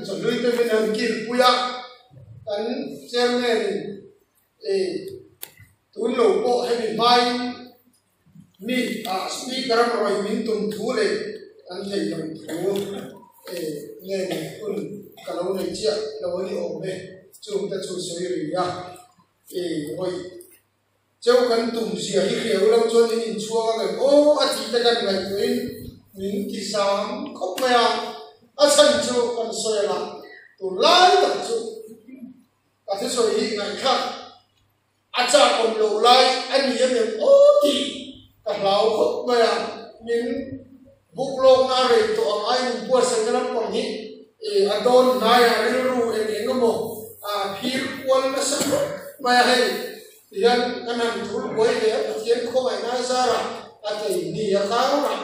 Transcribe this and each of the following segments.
chawhlui te min han kilpui a, kan chairman in eh tun lo pawh hemi hmain mi ah speaker a rawi min tum thu leh an theih loh thu eh nge hun ka lo nei chiah lo a ni awm e, chung te chu sawi ri a eh rawi Cheu kan tum zia hi hriau lo chuan min inchhuang a ngem aw a tih te kan ngaihtuahin min ti zam khawp mai a, a chhan chu kan sawi ang a, tunlai tak chu ka thusawi hi ngaihthlak a chak awm loh lai a ni a ngem aw tih ka hlau khawp mai a, min buk lawkna a rei tawh ang a inbuatsaihna lampang hi a dawn hnaiah rilru eng eng emaw a phir kual nasa khawp mai a hei. Tihian kan han thul buai ve a, Pathian khawngaihna a zar a, a tlei ni a kar a.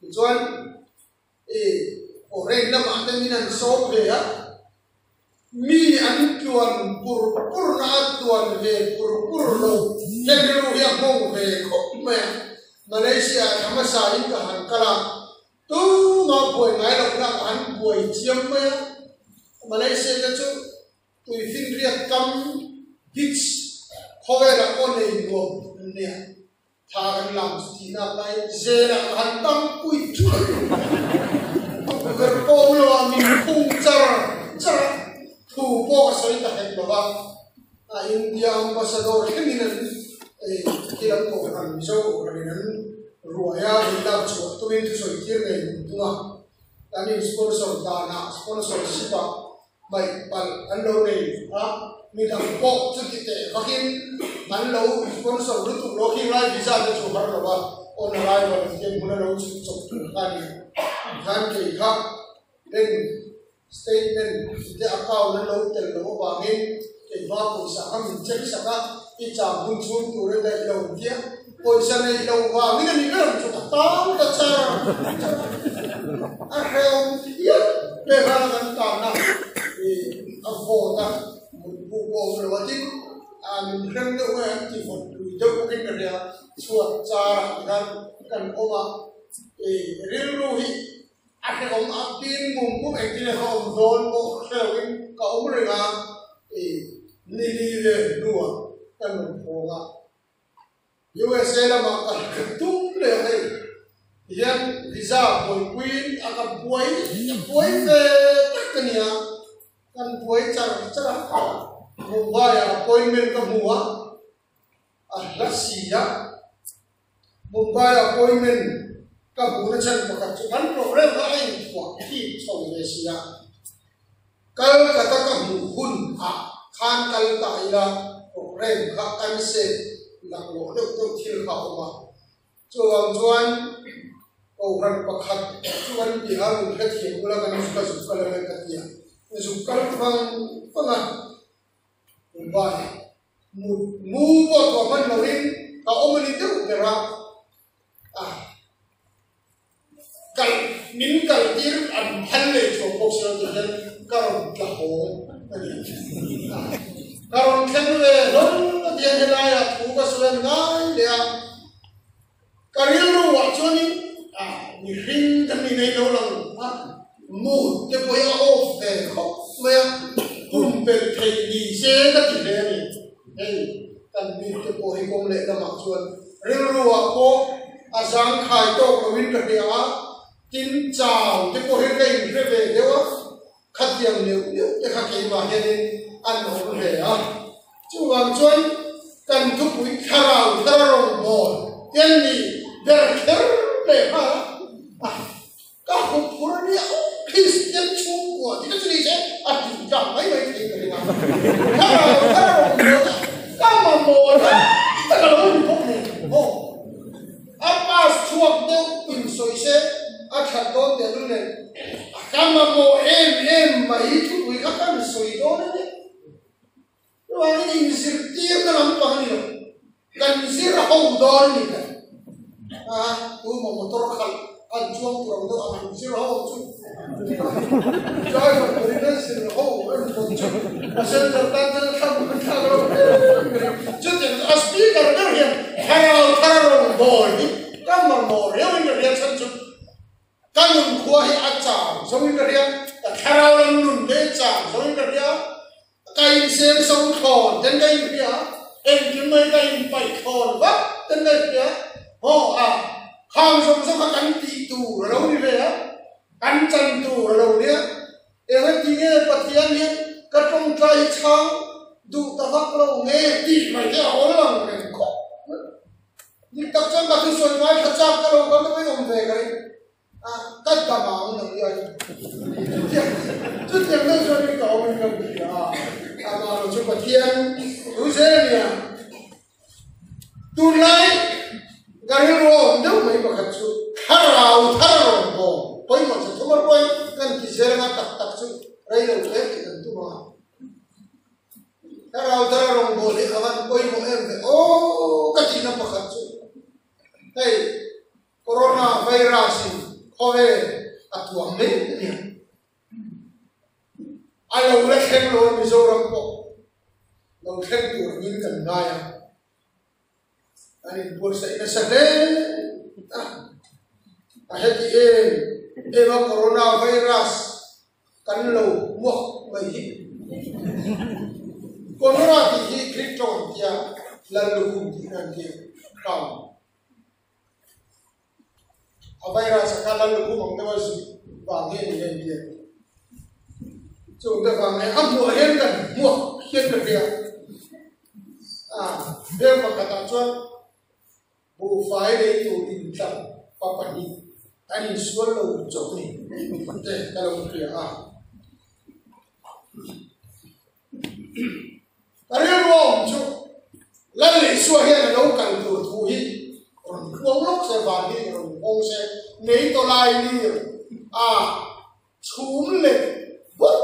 Tichuan i foreign lamah te min han sawm ve a, mi an tluan pur pur na a tluan ve pur pur lo heng rilru hi a nghawng ve khawp mai a. Malaysia ah thla hmasa in ka han kal a, tuma buai ngai lohna ka han buai chiam mai a, Malaysia te chu Tuifinriat kam beach khawvelah pawh nei nuam an nia, thla kan lam chu tih nak laiin zelah ka han tang pui thuai ber pawh awm lo a, min phung char char a, thu pawh ka sawi ta hek lo va, a India ambassador thlengin an thil an kohhran Mizo kohhranin an ruai a, min lak chhuah tumin thusawi tir ngei min tum a, kan in sponsor danah sponsorship ah Hmaih palh an lo nei a, midang pawh chuti teh vakin an lo sponsor lutuk lo khi ngai visa te chu har lo a, on arrival an tiang hmun a lo chhuk chawp tur kha a ni. Tikhan kei kha bank statement te account an lo tel lo avangin keima pawisa kha min check sak a, i cham hun chhung tur a daih lo an tia, pawisa neih lo vangin a ni ber ang chu ka tan ta char char a, a hrehawm hial leh a kan tanna i a vawt a mutbu pawh awm lo a tin a min hrem deuh nge an ti vawt lui deuh bawkin ka hria chhuat char ah te khan kan awm a i rilru hi a hrehawm a pin mum mum engtin nge ka awm dawn pawh hrehawmin ka awm reng a i nili vel hnuah ka nun phawng a. USA lamah ka ka tum leh a hei tihian visa buaipuiin a ka buai a buai ve tak a nia kan buai char char a Mumbai ah appointment ka hmu a a hla si a Mumbai appointment ka hmuhna chhan pakhat chu kan program kha a inthuah thip chho ve si a. Kolkata ka hmuh hun ah khan kal ta ila program kha cancel laklawh deuh deuh thil kha a awm a. Chuvang chuan Kohhran pakhat chu kan ti a, min hrethiam ula kan ka zuk kal ang e ka ti a, zuk kal vang vang a, Mumbai mut mu pawh tuah hman loin ka awm a ni deuh ber a, ah. Kal min kal tir an phal leh chhuak bawk si lo tih hian ka rawn tla haw a ni. Ka rawn thleng ve hlawl a tiang helaiah thu ka sawi a ni ngai leh a. Ka rilru ah chuanin mihring kan ni nei lo lang a, mood te pawh hi a off ve khawp mai a, pumpelh theih ni se ka ti hle a ni. Hei kan bik te pawh hi kawng leh lamah chuan rilru ah pawh a zangkhai tawk loin ka hria a, tin chau te pawh hi ka inhre ve deuh a, khatiang neuh neuh te kha keimah hianin an awm ve a. Chuvang chuan kan thupui thlarau thar rawngbâwl te an ni ber kher leh nghal a. Ka hup phur a nia, Kristian chhungkua tih te chu ni se a tih tlak mai mai thei ka ring a. Thlarau thar rawngbâwl a ka mamawh lai tak a lo ni bawk nen aw. A pass chhuak deuh in sawi se a that dawn teh lul nen a ka mamawh em em mai thupui kha kan sawi dawn a nia. Chuvangin inzirtirna lampang a ni lo, kan zir ho dawn a ni ta. A, tu maw motor khalh an chuang tur ang deuh ang an zir ho ang chu. Driver turin an zir ho an rawn chu passenger tan chuan a thlang an thlak lo em mai. Chutiang chu a speaker ber hian thlarau thar rawngbâwl hi ka mamawh riauin ka hria chhan chu ka nunkhua hi a chau zoin ka hria, ka thlarau lam. Engkim mai ka inpaih thlawn vak ten ka hria. Haw a, khang zawng zawng kha kan tih tur a lo ni ve a, kan chan tur a lo nia. Eng a ti nge Pathian hian ka tawngtai chhang duh ta vak lo nge tih mai te a awl ang reng khawp mai. Dik tak chuan ka thusawi ngai tha chak ka lo kal deuh in awm ve ka ring a, ka dam ang nang hian chutiang deuh chuan in ka awm in ka hria a, amah lo chu Pathian thu zel a nia. Tunlai ka rilru a awm deuh mai pakhat chu thlarau thar a rawn bawm pawimawh che thum a ruai kan ti zel anga tak tak chu rei lo hle tih kan tum a. Thlarau thar a rawn bawl hi a van pawimawh em ve aw ka tihna pakhat chu hei corona virus in khawvel a tuam mek a nia. A lo la thleng lo a Mizoram pawh lo thleng tur angin kan ngai a, an inbuatsaih nasa hle a, a heti em em a corona virus kan lo hmuak mai hi. Corona tih hi Greek tawng an tia, Lallukhum tihna an tia, crown. A virus a kha lal lukhum ang deuh a zui vang hi a ni em tih a ti. Chung te vang hian a hmuah hian kan hmuak hian ka hria. A veng pakhatah chuan buhfai lei tur intlar pa pahnih an insual lo chauh ni te ka lo hria a. Ka rilru a awm chu Lal Isua hian a lo kal tur thu hi rawn puang lawk se, van hi rawn nghawng se, nei tawlai lir a chhum leh but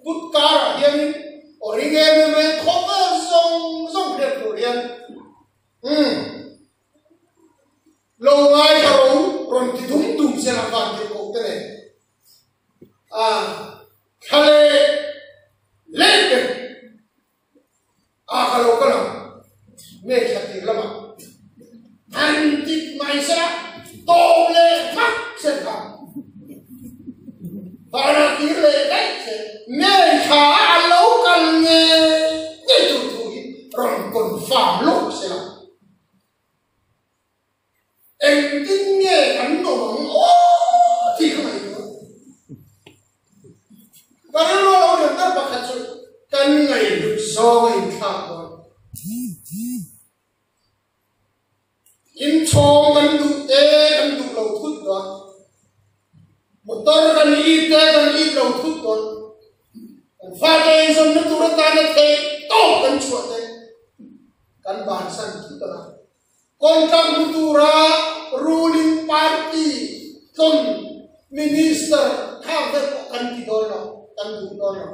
but karah hianin aw ring em em em khawvel zawng zawng hriat tur hian umm lo ngai ka ro rawn ti dum dum se la van tirhkoh te nen a thla leh leh ber a ka lo kal ang nge thla tir lamah han tit mai sela tawp leh hmak se kha vanah tir leh daih se nge thla a lo kal nge nge tur thu hi rawn confirm lawk sela. Engtin nge kan nawm ang aw tih ka ngaihtuah. Ka rilru a lo lian ber pakhat chu kan ngaihhlut zawng a inthlak dawn. Inchhawng kan duh te kan duh lo thut dawn. Motor kan it te kan it lo thut dawn. Kan fate inzawnna tur atana theih tawp kan chhuah te kan bansan thut ang a. Contract hmu tura ruling party tlawn minister khang vel pawh kan ti dawn lo, kan duh dawn lo.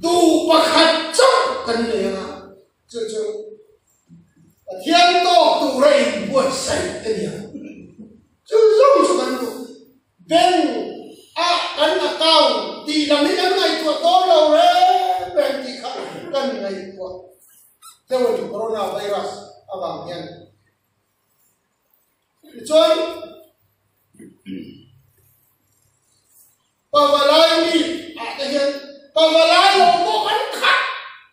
Duh pakhat chauh kan nei anga, chu chu Pathian tawk tura inbuatsaih a ni ang. Chu zawng chu kan duh. Bank a kan account tih lam hi kan ngaihtuah dawn lo reng reng tih kha kan ngaihtuah. Deuh a ni corona virus avang hian. Tichuan pavalai mi ah te hian pavalai lo pawh kan khat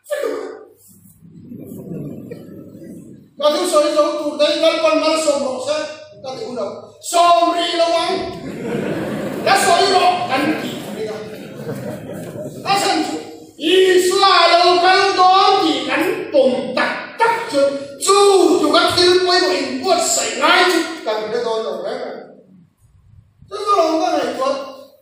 vek a. Ka thu sawi zo tur te hi Lalpan malsawm rawh se ka ti hun lo. Sawm rih lo ang ka sawi rawh kan tih a ring a. A chhan chu Isua a lo kal dawn tih kan pawm tak tak chu chu tuka thil pawimawh inbuatsaih ngai chu kan hre dawn lo reng reng. Chu chu lo ka ngaihtuah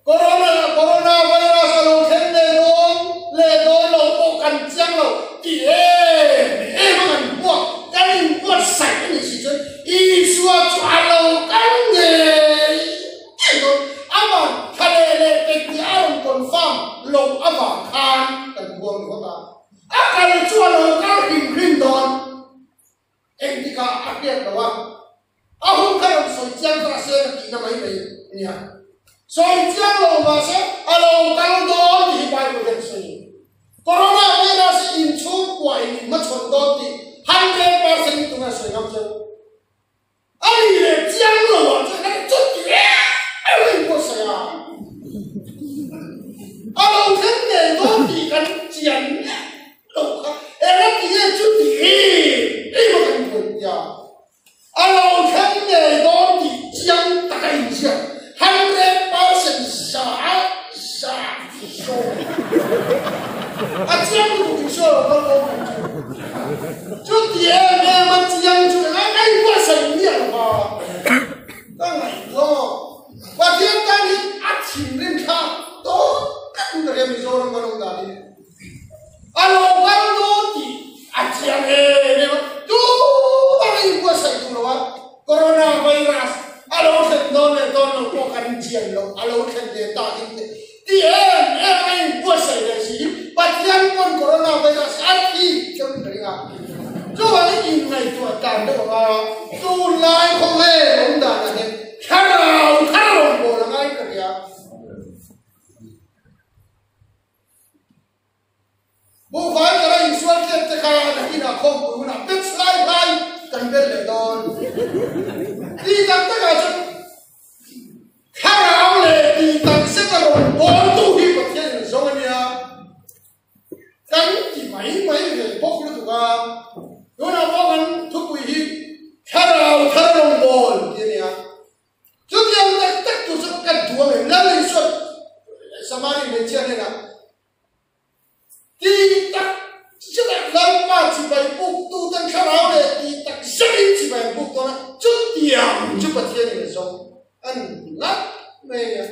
Corona Corona virus a lo thleng leh dawn leh dawn lo pawh kan chiang lo tih em em a kan buak kan inbuatsaih a nih si chuan Isua chu a lo kal ngei ngei dawn. Amah thla leh leh pek tih a rawn confirm loh avang khan kan buang ni hawt a. A kal chu a lo kal hrim hrim dawn. Engtikah a hriat lo a, a hun kha rawn sawi chiang ta se ka tihna mai mai a nia. Sawi chiang lo mahse a lo kal dawn tih hi Bible hian a sawi. Corona virus hi inchhungkua in inhmachhawn dawn tih 100% in tunge sawi ngam cheu? A ni leh chiang lo ah chuan kan chuti em em a inbuatsaih a. A lo thleng ngei dawn tih kan chian miah lo kha eng a ti nge chuti em? A chiang lutuk Isua lo kal dawn kan chu. Chuti em em a chiang chu engai ngai buatsaih miah lo va. Ka ngaihtuah maw? Pathian tan hian a thinrim thlak dawn tak in ka hria Mizoram kan awm dan hi. A lo kal dawn tih a chiang em em a, tumah in buatsaih duh lo a, Corona virus a lo thlen dawn leh dawn lo pawh kan chian loh, a lo thlen ve tak in te ti em em a in buatsaih leh si Pathian pawn Corona virus a thi cheu in ka ring a, chuvangin inngaihtuah tan deuh ang a, tunlai khawvel awm danah hian thlarau thar rawn bawl a ngai ka hria. Buhfai kara insual tlet te kha nakinah khawmpui hunah pet hlai hlai kan bel leh dawn. Tih tak takah chuan thlarau leh tih tak zeta rawn bawltu hi Pathian in zawng a nia. Kan ti mai mai ve bawk lutuk a. Tunah pawh kan thupui hi thlarau thar rawn bawl tih a nia. Chutiang tak tak tur chu ka duh ang em? Lal Isua Samari hmeichhia hnenah ti tak zetah Lalpa chibai buktu ten thlarau leh ti tak zetin chibai an buk dawn a, chutiang chu Pathianin a zawng a ni ngat mai a nia.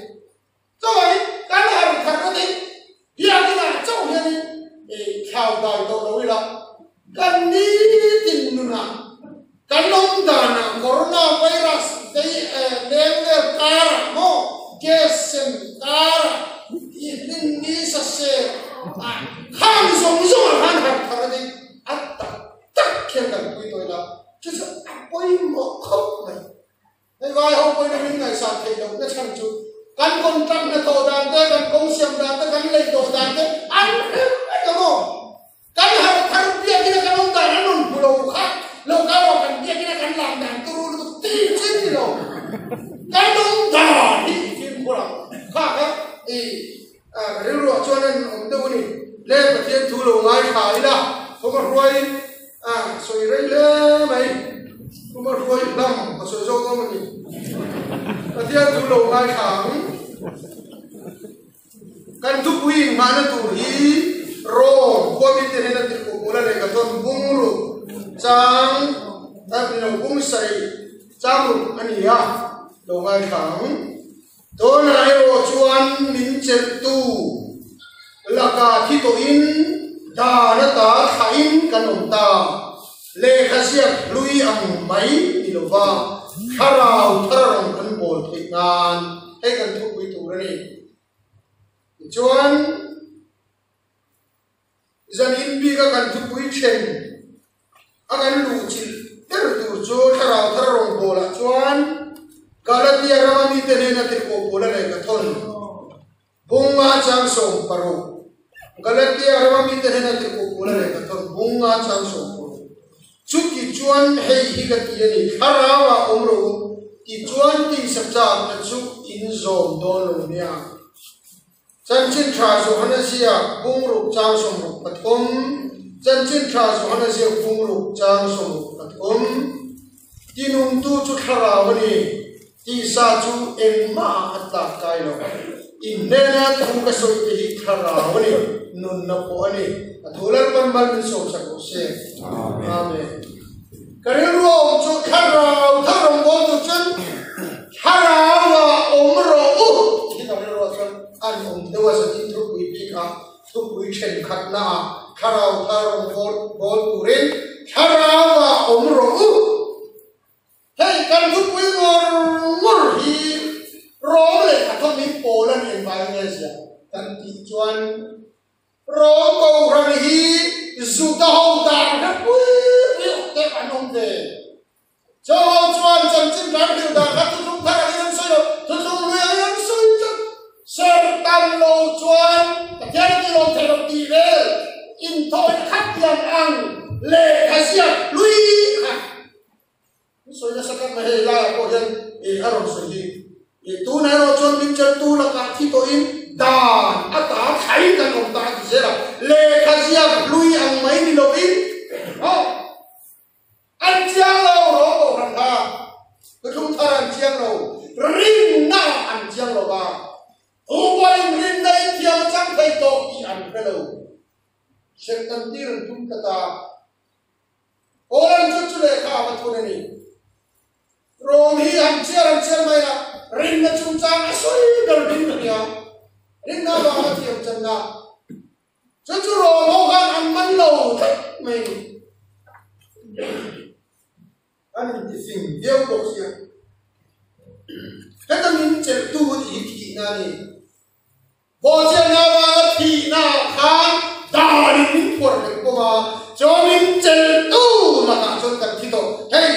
Chuvangin kan harh thar rawt in biakinah chauh hianin thlau dai tawh lo ila, kan nitin nunah kan awm danah corona virus vei leng vel karah maw gas sem karah hmin ni sa ser ah khang zawng zawngah khan harh thar rawt in a tak tak khian kan pui tawh ila, chu chu a pawimawh khawp mai. Hei vai ho pawhin a min ngaihsan theih loh na chhan chu kan contract hnathawh dan te, kan kawng siam dan te, kan lei tawh dan te an hre vek ang aw. Kan harh thar biakin a kan awm dan an rawn hmu lo kha, lo kal rawh kan biakin a kan lam dan turu lutuk ti chin ni lo. Kan awm dan hi i fimkhur ang kha kha i rilruah chuan an awm deuh a ni. Le Pathian thu lo ngaithla ila, thawm a hruai. A sawi rei hle mai. Kuma hruai hlam a sawi zawk dawn a ni. Pathian chu lo ngaithla ang. Kan thupui inghahna tur hi Rome khua mite hian a tirhkoh pawl a lehkha thawn bungruk chang a ni lo bung sarih chang ruk a ni a, lo ngaithla ang. Tunah erawh chuan min chelhtu laka thi tawhin dan ata thlahin kan awm ta. Lehkha ziak hlui ang mai ni lova thlarau thar rawn kan bawl theih nan hei kan thupui tur a ni. Tichuan, Zanin bika kan thupui then a kan luhchilh ber tur chu thlarau thar rawngbawlah chuan Galatia rama mite hnena tirhkoh pawl a lehkha thawn bunga chang 16 Galatia rama mite hnena tirhkoh pawl a lehkha thawn bunga chang 16 Chuti chuan hei hi ka ti a ni, thlarauah awm rawh u, tichuan tisa chakna chu in zawm dawn lo nia. Chanchin Tha Johana ziak bungruk chang 63 Chanchin Tha Johana ziak bungruk chang 63 Tinungtu chu thlarau a ni, tisa chu engmah a tlak kai lo. In hnena thu ka sawi te hi thlarau a ni, nunna pawh a ni. A thu Lalpan mal min sawmsak rawh se. Amen. Ka rilru a awm chu thlarau thar rawngbawltu chuan Thlarau ah awm rawh u tih ka rilruah chuan an awm deuh a, zanin thupui bikah thupui thenkhatna ah thlarau thar rawn bawl bawl turin thlarau ah awm rawh u. Hei kan thupui ngawr ngawr hi Rom leh Katholik pawl an engvai nge zia kan tih chuan Rom Kohhran hi Juda ho dan hre pui pui awk te an awm ve. Chawlho chuan chanchin ran hrilh dan kha thuthlung thar angin an sawi lo, thuthlung lui angin an sawi tlat. Sertan lo chuan Pathian a tih lawm thei lo tih vel inthawhin khat tiang ang lehkha ziak hlui kha an sawi nasa tlat mai. Hei laiah pawh hian a rawn sawi hi. Tunah erawh chuan min cheltu lakah thi tawhin dan ata thlai kan awm ta a ti zel a, lehkha ziak hlui ang mai ni lovin aw. An chiang lo rawh kohhran kha thuthlung thar an chiang lo, rinna an chiang lo va, tu pawhin rinna in thiam a chang thei tawh tih an hre lo. Hremdan tir an tum tlat a. Poland chu chu lehkha a va thun a ni. Rom hi han chiar han chiar mai a, rinna chungchang a sawi ber ding ka nia. Rinna avanga thiam channa chu chu Rom ho khan an man lo tlat mai a ni. An intifing viau bawk sia. Heta min chelhtu tih hi thihna a ni. Bawhchiahna avanga thihna ah khan danin min phuar leh bawk a, chuan min chelhtu lakah chuan kan thi tawh. Hei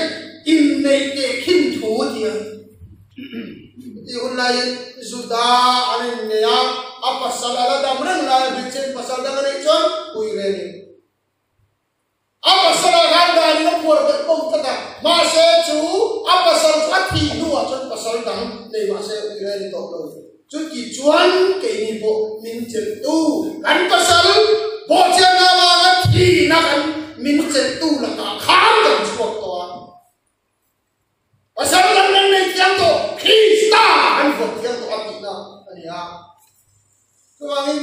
inneih teh khin thu a ti a. Tih hun laiin Juda an innei a, a pasal a la dam reng lai a hmeichhe pasal dang a neih chuan pui ve a ni. A pasal ah khan danin a phuar belh bawk tlat a, mahse chu a pasal chu a thih hnuah chuan pasal dang nei mahse ui reng ni tawh lo. Chuti chuan keini pawh min chelhtu kan pasal bawhchiahna avanga thihna kan min chelhtu lakah khan kan chhuak tawh a. Pasal dang kan nei thiam tawh, Krista kan vuah thiam tawh a tihna a ni a. Chuvangin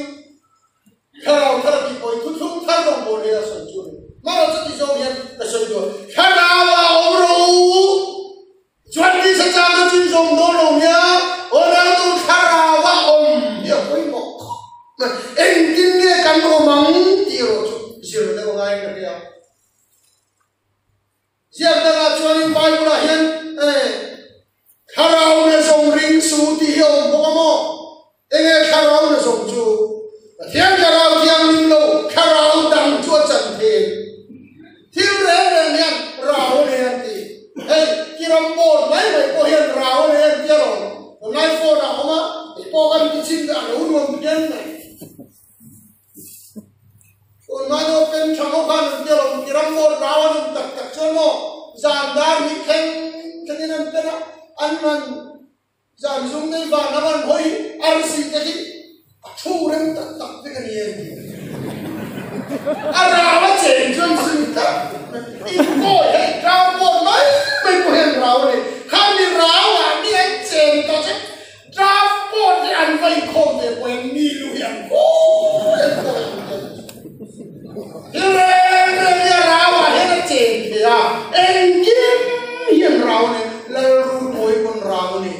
Thlarau thar tih pawhin thuthlung thar rawngbâwl hi a sawi chu a ni. Hmaraw chuti zawng hian ka sawi duh a, Thlarau a awm ro u, chuan tisa chang chu chin zawm dawn lo nia, aw nau Thlarau a awm hi a pawimawh khawp mai. Engtin nge kan awm ang tih erawh chu zir deuh a ngai in ka hria. Ziak dangah chuanin Bible-ah hian Thlarau na zawng ring su tih hi a awm bawk a maw? Enge thlarau na zawng chu? Pathian thlarau thianghlim lo thlarau dang chu a chan thin. Thil reng reng hian rau a nei an ti. Hei, kiram board mai mai pawh hian rau a nei an ti alawm. Tunlai phone ah a awm a, hei pawh kan ti chhin a lo nuam phian mai. Tunlai deuh pen tha ho khan an tia lo, i ram maw rau an awm tak tak chuan maw zan dar hi thleng thlengin an pen a, an han zan zum nei van lam an hawi arsi te hi a thu rem tak tak vek a ni em tih a rau a cheng chuan sin tak in kawi hei rau pawh mai mai pawh hian rau a nei, khami rau ah mi an cheng ta che. Draft board hi an va inkhawm ve pawh in mi lu hi an khawi an khawi an khawi. Hi reng reng hi a rau ah hian a cheng thei a, engkim hi an rau a ni, Lalrunmawi pawn rau a ni.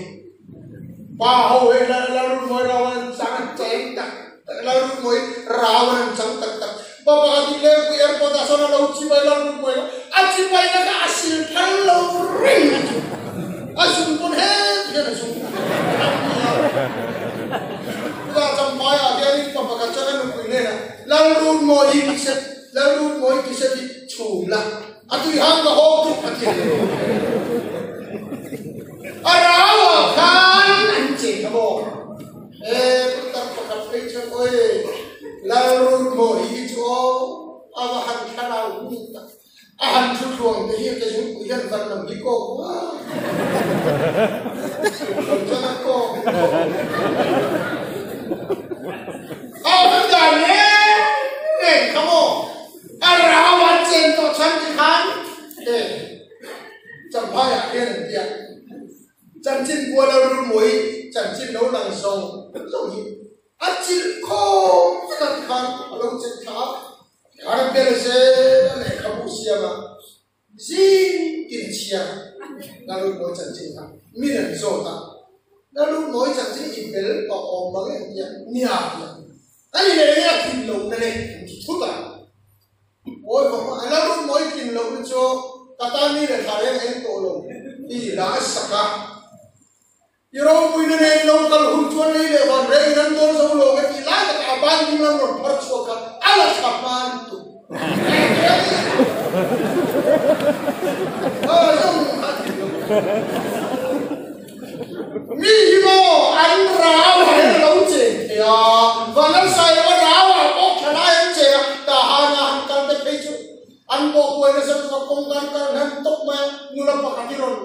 Pa ho hi Lalrunmawi rau an chang an cheng tak tak, Lalrunmawi rau an chang tak tak. Pa pakhat in Lengpui airport ah sawn a lo chibai Lalrunmawi kha, a chibai na kha a sil phal lo reng a chu. A zung pawn het hian a zung a ni a. Chutah Champhaiah hianin pa pakhat chuan a nupui hnenah, Lalrunmawi hi tiset, Lalrunmawi tiset hi chhum la, a tui hang ka hawk duh a ti a ni. A rauah khan an cheng a maw? E putar pakhat phei chuan awi, Lalrunmawi hi chu aw, a va han thlarau hnu tak. A han thu thluang te hi ke zungpui hian van lam hi kawk uar chuan a kawk a awm dan reng reng kha maw a rau an chen tawh chhan ti khan e champhai ah hian an tia chanchin bual a rulmawi chanchin lo lang zawng zawng hi A chilh khawm vek a tikhan a lo chet thla a, tikhan a bel zel a lehkhabu siam a, zing tin a chhiar a, Lalrutmawi chanchin kha min an zawt a, Lalrutmawi chanchin i bel tawh awm mang em tia, nia tia, a ni leh nge a thin lo na le an ti thut a, Mawi vawm a, Lalrutmawi thin loh na chu ka tan mi leh thla reng eng tawh lo tih hla a sak a. I ropuina nen lo kal hun chuan lei leh van reng in an dawn zo lo ka tih lai takah a ban ding lam rawn phar chhuak kha a la tha hma lutuk. Mi hi maw an rau ah hian a lo cheng thei a, van an sai lo a rau ah pawh tha lai an cheng a, tah han a han kal te phei chu an pawh buai nasa lutuk a kawng kan kal hian tawp mai a, nula pakhat hi rawn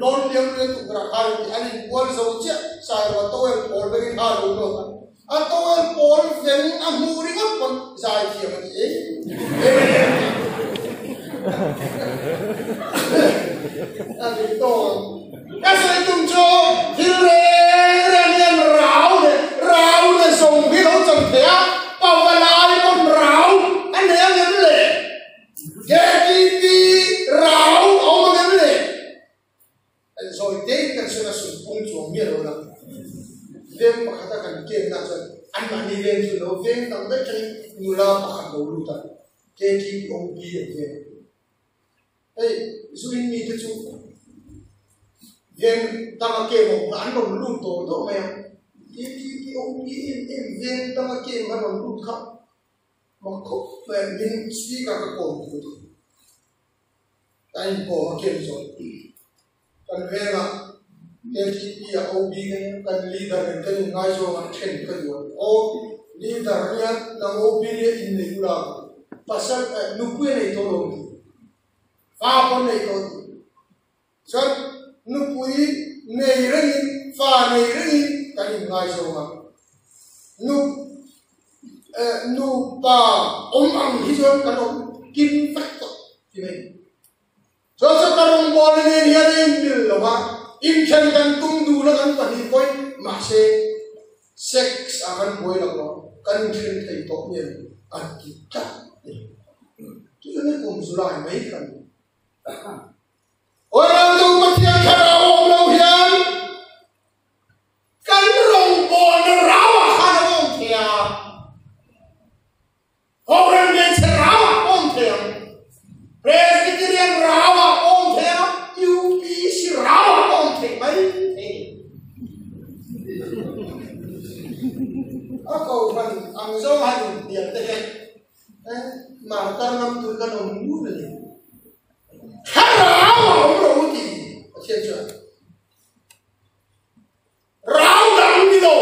Lawn liam lian tuk berah khan an ti, an inbual zo chiah Sairuah towel pawl vengin kha a lo lawk a, a towel pawl veng a hmuh ringawt pawn zai thiam a ti em em a ti tawk ang. Ka sawi tum chu thil reng reng hian rau leh rau leh zawng hi lo chang thei a, pavalai pawn rau an. miah lo la. Veng pakhata kan kenna chuan anmahni veng chu lo veng dang daih tangin nula pakhat lo lut a, KTOP an veng. Hei zu in mite chu veng danga kem awm kha an rawn lut tawh tawh mai a, KTOP em em veng danga kem an rawn lut kha mak khawp mai a, min speaker ka kawm tur ka inkawm a kem zawh. Kan vengah KTP a OB ka nia, kan leader nen kan inngaizawng a, then ka duh a ni. Aw, leader nia nang OB nia innei ula ka ti. Pasal eh nupui a nei tawh lo ti. Fa pawh nei tawh ti. Chuan nupui nei rengin fa nei rengin kan inngaizawng a. Nu eh nupa awm ang hi chuan kan awm kim vek tawh ti mai. Chu chu ka rawngbawlna nen hian a inmil lo a, inthen kan tum dun a kan pahnih pawhin mahse sex ah kan buai lo a, kan inthen thei tawh mial an ti tlat a ni. Chu chu ni kum July mai kha a ni. Awi ram Pathian thlarau awm lo hian kan rawngbawlna rauah khan a awm thei a. Kohhran hmeichhe rau ah pawh awm thei ang, Presbyterian rau ah pawh awm thei ang, UPC rau ah pawh awm thei mai thei ni. A kohhran ang zawng han inhnial te hian eh martar ngam tur kan awm ngun a ni. Thlarau a awm lo ti Pathian chuan. Rau dang ni lo,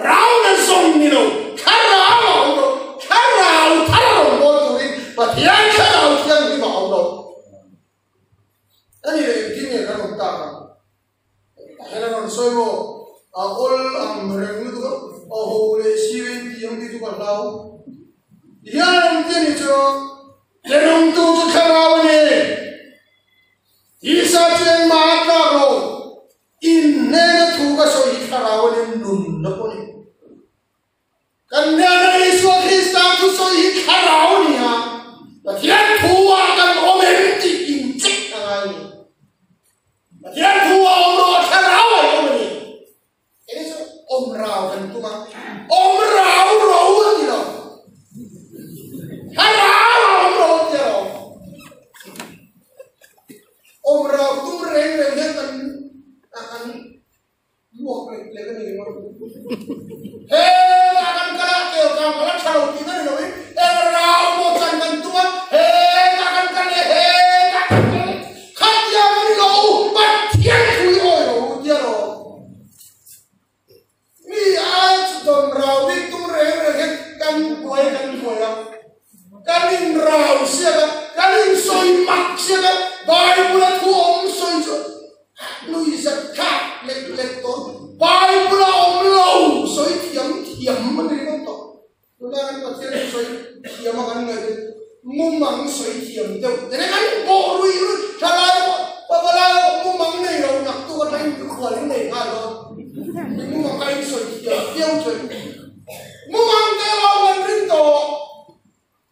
rau na zawng ni lo, thlarau a awm lo, thlarau thar a rawn bawl turin Pathian thlarau thianghlim a awm lo. A ni leh engtin nge kan awm tak ang? Hela rawn sawi maw? A awl ang reng lutuk a, a ho leh si a inti ang tih chu ka hlau. Tihian an awm te ni chu, Rinawmtu chu thlarau a ni. Tisa chu engmah a tlak lo. In hnena thu ka sawi hi thlarau a ni, nunna pawh a ni. Kan hnena Isua Krista thu sawi hi thlarau a ni a, Pathian thu ah kan awm em tih incheck a ngai a ni. Pathian thu ah awm rawh, thlarau ah i awm a ni. Eng chu awm rau kan tum a, awm rau ro a ti lo. Thlarau ah awm ro a ti lo. Awm rau tum reng reng hian kan kan luak lek lek a ni ringawt. He ah kan kal a, kel kang kal a tha lo tih na ni loin eng rau pawh chan kan tum a, he ah kan kal leh he ah kan kal leh khatiang a ni lo, Pathian thu i awi lo tia lo. Mi ai chu dawn rau bik tum reng reng hian kan buai kan buai a, kan inrau siak a, kan insawi mak siak a, Bible-a thu awm sawi chu nui zat thlak lek lek tawh, Bible-a awm lo sawi thiam thiam a ni ringawt tawh. Tunah kan Pathian chu sawi thiam a kan ngaih chu mumang sawi thiam deuh te kan bawh rui rui thalai pawh pavalai pawh mumang nei lo nak tu atangin mikhual in nei nghal dawn mi mumang kha in sawi thiam viau chuan mumang te lo kan rin tawh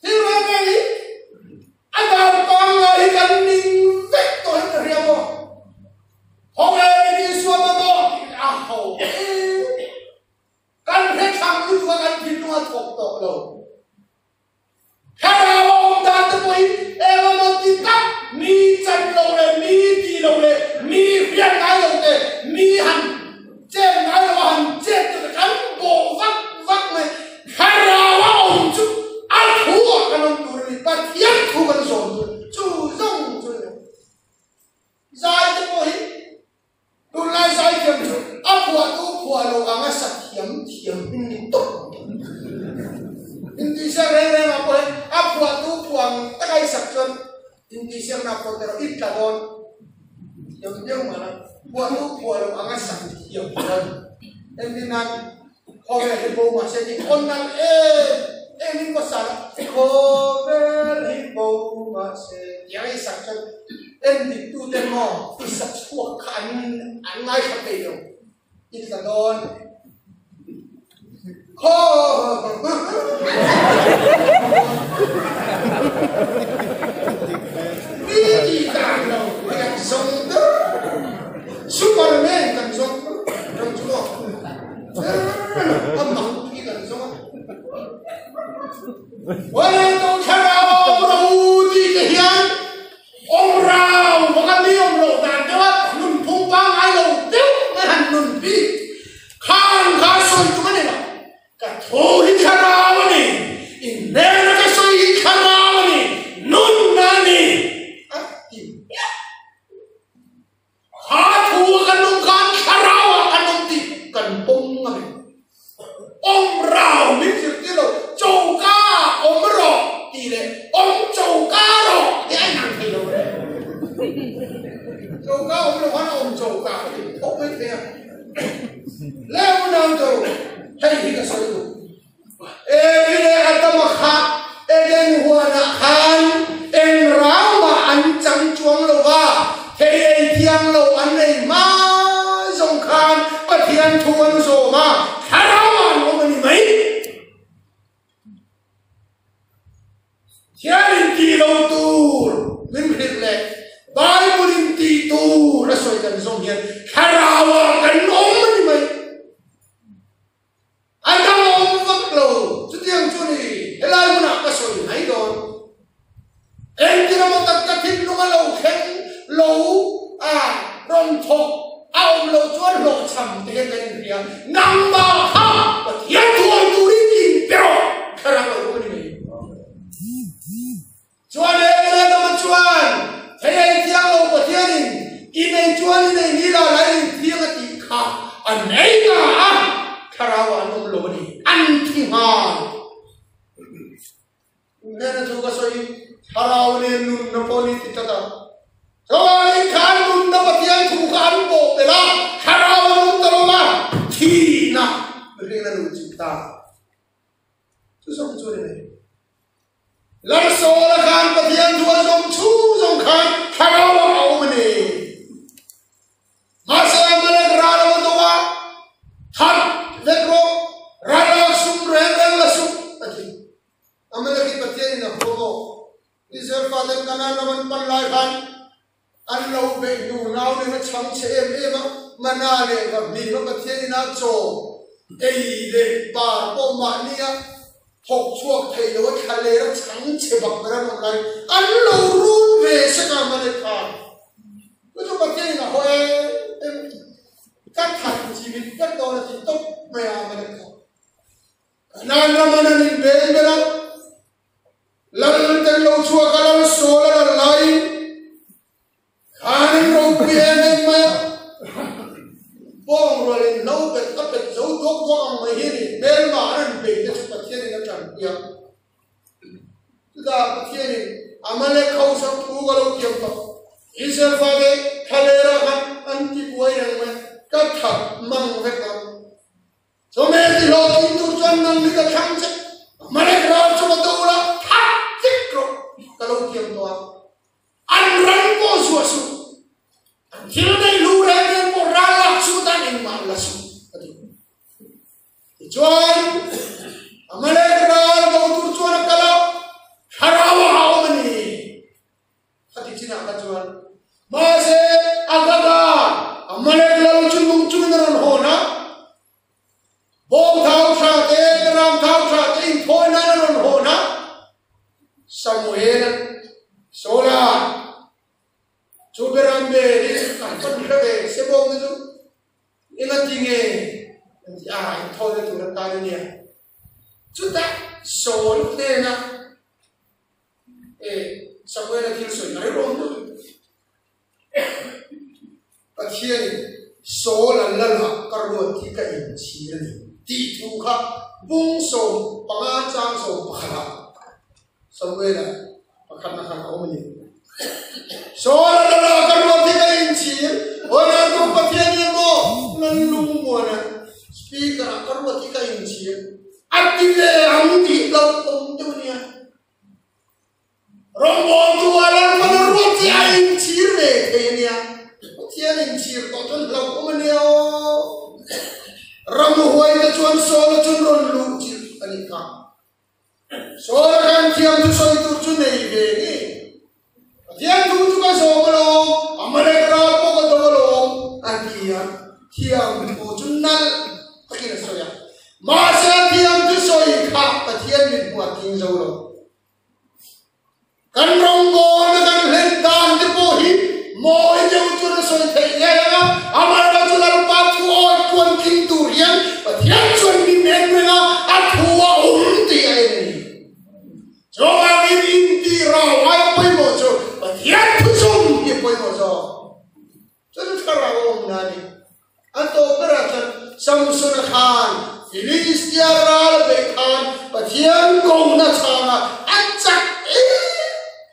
thil reng reng hi a dan pangngai hi kan ning vek tawh hi ka hria maw ho e Isua mamawh tih a ho e. Kan hre thlang lutuk a kan thinlung a thawk tawh lo. Thlarau a awm dan te pawhin eng emaw ti tak mi chan lo leh mi ti lo leh mi hriat ngai lo te mi han chet ngai lo a han chet te kan bawh vak vak mai. Thlarau a awm chu a thu ah kan awm tur a ni, Pathian thu kan zawm tur a ni. Chu zawng chu a ni. Zai te pawh hi Tunlai zaithiam chu a phuahtu phuah lo anga sa thiam thiam in ni tawp ang. Intihsiak reng reng ah pawh hian a phuahtu phuah ang taka i sak chuan intihsiakna pawh te erawh i tla dawn thiam viau mahna phuahtu phuah lo anga sak thiam chuan entir nan khawvel hi bo mahse tih awn nalh em em in ka sa la khawvel hi bo mahse tih anga i sak chuan en dik tu te maw i sa chhuak kha an an ngaithla thei lo i tla dawn Mi tih dan lo kan zawng ber Superman kan zawng ber. Choka awm lo khan a awm choka ka ti tho mai thei a. Le unau chu hei hi ka sawi duh. Evi leh Adama kha Eden huanah khan eng rau mah an chang chuang lo va, thei ei thiang lo an ei hma zawng khan Pathian thu an zawm a, thlarau ah an awm a ni mai. Thian intih lo tur min hrilh leh Bible intih tur a sawi kan zawm hian thlarau ah kan awm a ni mai. A dang awm vak lo, chutiang chu ni helai hmunah ka sawi mai dawn. Engtin emaw tak ka thinlung a lo thleng lo a, rawn thawk a awm loh chuan hlawhchham te hian kan inhria. Nangmah kha Pathian thuai turin inpe rawh, thlarau a awm a ni mai. Chuan Eladama chuan, Hei ei thiang lo Pathianin i nei chuan i nei ni la lai in thiang a tih kha a nei ta a, thlarau ah an awm lo a ni, an thi nghal. Hnena chu ka sawi, thlarau nen nunna pawh ni ti tlat a. Chuanin khan nunna Pathian thu kha an pawh belh a, thlarau an awm ta lo va, thihna mihring a luhchilh ta. Chu zawng chu a ni mai. Lalsawla khan Pathian thu a zawm chhung zawng khan thlarau a awm a ni. Mahse Amalek ral a va do a, That vek rawh, ral lak sum reng reng la suh, a ti. Amalek hi Pathianin a huam aw. Israel faten Kanaan ram an pan lai khan an lo beih hnu nau nen a chhang che em em a, mana leh va hlim a Pathianin a chaw ei leh bar pawh mahnia thawk chhuak thei lo a thla ler a chhang che bak ber an awm lai an lo run ve sek a Amalek khan chu chu Pathianin a haw em em ka that chimit vek dawn a ti tawp mai a Amalek kha Kanaan raman an inbeng ber a. Lal ten lo chhuak a, lal sawl a lal laiin khan in ropui em em mai a, bawng rual in lo bet a pet zo duak duak ang mai hi a ni. Hmelma an rawn bei te chu Pathianin a tanpui a. Chutah Pathianin Amalek ho sak thu ka lo tiam tawh. Israel fate thlalera khan an ti buai reng mai, ka that mang vek ang. Chawhmeh ti hlawhtling tur chuan nang hi ka thlang che, Amalek ral chu ka do la, that vek rawh ka lo thiam tawh a, an ran pawh zuah suh, an thil neih hlu reng reng pawh ral lak suh tan engmah la suh a ti. Tichuan Amalek ral do tur chuan a kal a, thlarau a awm a ni. Khati chinah kha chuan mahse Agaga Amalek lal chu nung chungin a rawn hawn a, bawng thau tha te, ram thau tha te inthawi nan a rawn hawn a, Samuel Saula chu beram ve hi an pan hre ve se bawng te chu enga ti nge an ti a, inthawina tur atan a nia. Chutah Saul hnena E, Samuela thil sawi mai rawh maw? Pathianin Saul an lal ah ka ruat hi ka inchhir a ni tih thu kha bung 15 chang 11 ah Samuela pakhatna khan a awm a ni. Saul an lal ah ka ruat hi ka inchhir, Hawiah tu Pathian hian maw Lal Lungmuana speaker ah ka ruat hi ka inchhir a ti ve ang tih hlauhawm deuh a nia. Rawngbawltu a Lalpan a ruat che a inchhir ve thei a nia. Pathian inchhir tawh chuan hlauhawm a nia aw. Ramhuai te chuan Saula chuan rawn luh chilh a nih kha. Saula khan thiam thu sawi tur chu nei ve nge. Pathian thu chu ka zawm alawm, Amalek ral pawh ka do alawm a ti a. Thiam thu chu nalh takin a sawi a. Mahse thiam chu sawi kha Pathian min hmuh a tling zo lo. Kan rawngbawlna kan hlen dan te pawh hi mawi deuh chuan a sawi theih ngei ang a, amaherawh chu Lalpa thu awi tuan tling tur hian Pathian chuan min en reng a, a thu a awm tih a en a ni. Chuvangin intih rau aia pawimawh chu Pathian thu zawm hi a pawimawh zawk. Chu chu thlarau a awm na a ni. A tawp berah chuan Samsona khan Filistia ral a beih khan Pathian kohna chhangah a chak em.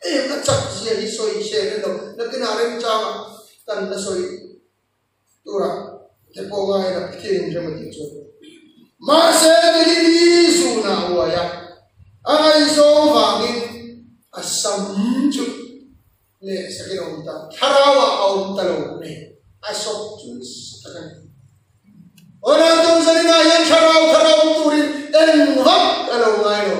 em a chak zia hi sawi se reng lo nakinah remchanga kan la sawi tura te pawh ngai la Pathian in rem a tih chuan mahse Delili zunah a uai a a ngaihzawng vangin a sam chu leh sakin a awm ta thlarauah a awm ta lo ni a sawp chu nasa tak a ni. Aw tum zaninah hian thlarau thar a awm turin eng vak a lo ngai lo.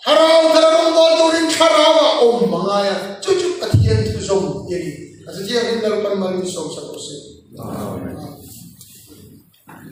Thlarau thar a rawngbâwl turin thlarau a awm a ngai a, chu chu Pathian thu zawm hi a ni. A chutiang hian Lalpan mal min sawmsak rawh se. Amen.